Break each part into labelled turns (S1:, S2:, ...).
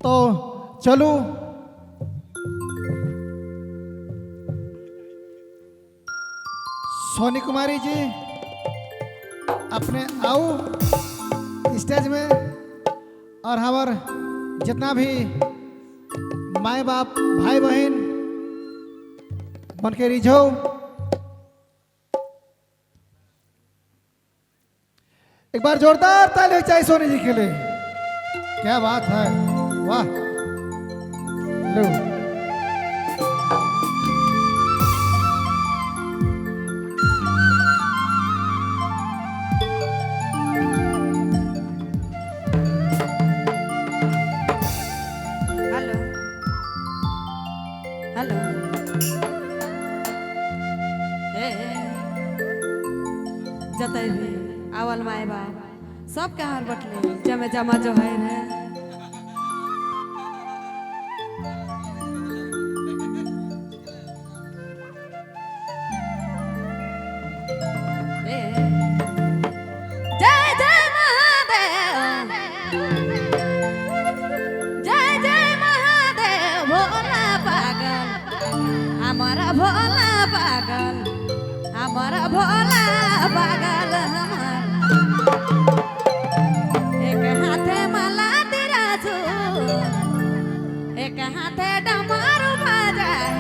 S1: तो चलो सोनी कुमारी जी अपने आओ स्टेज में और हमार जितना भी माए बाप भाई बहन मन के रिझो। एक बार जोरदार ताली चाहिए सोनी जी के लिए। क्या बात है, वाह। लो
S2: हेलो हेलो ए जतई भी आवल माए बाप सबके हार बटले जमे जमा जो है रे। ए जय जय महादेव, जय जय महादेव। भोला पागल हमारा, भोला पागल हमारा, भोला पागल हमार। एक हाथे माला तिराजू, एक हाथे डमरू बजाए,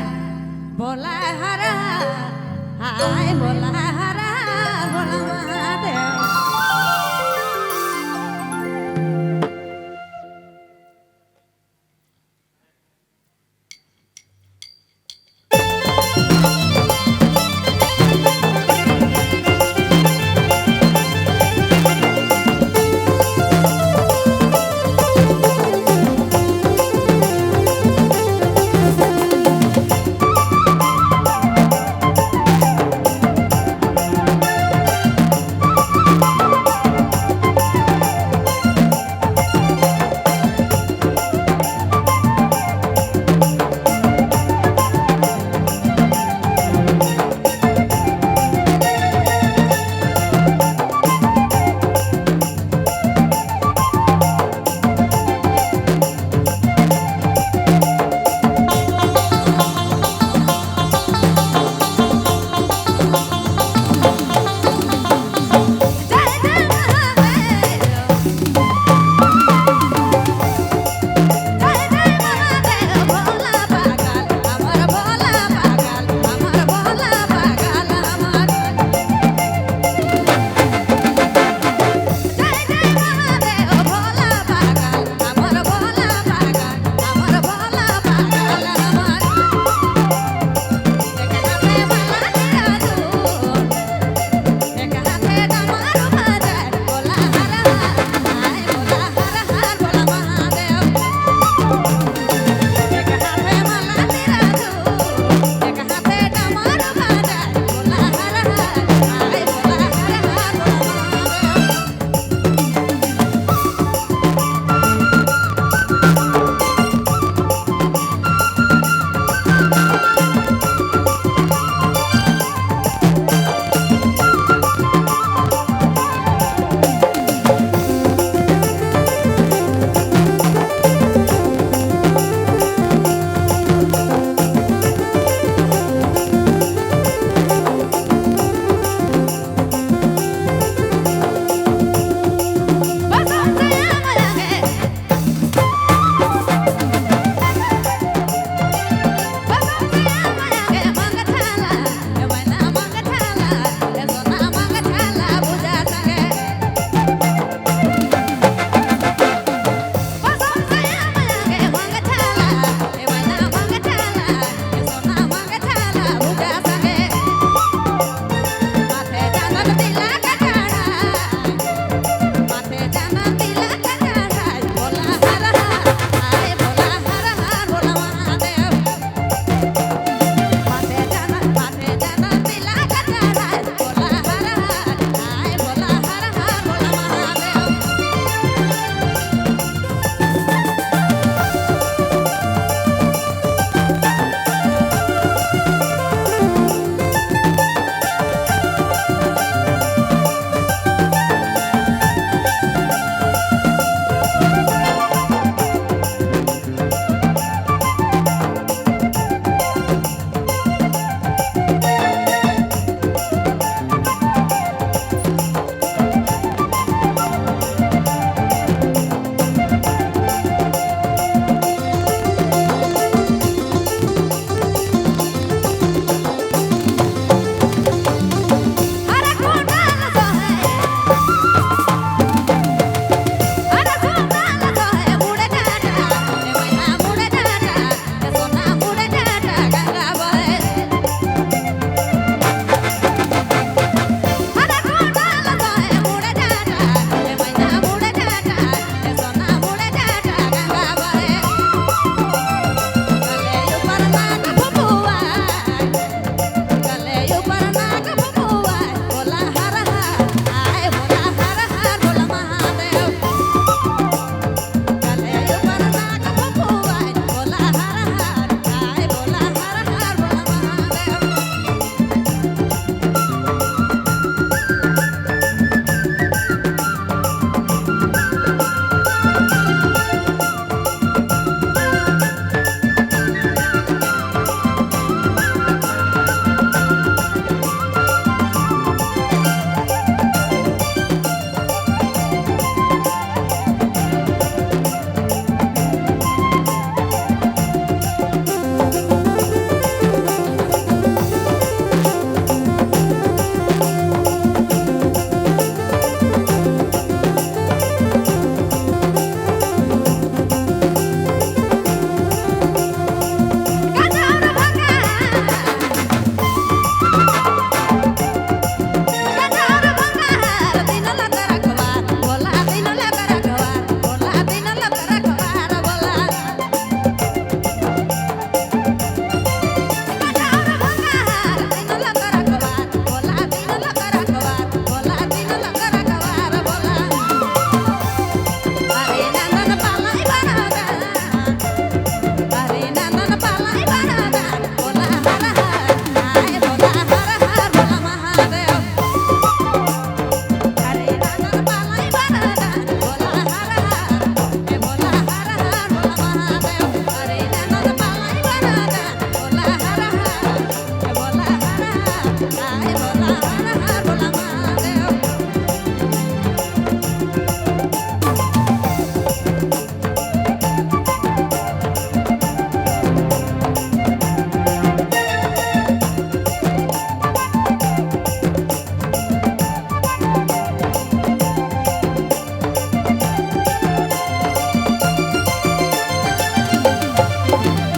S2: भोला हरा हाय, भोला हरा, भोला महादेव।
S1: वाह।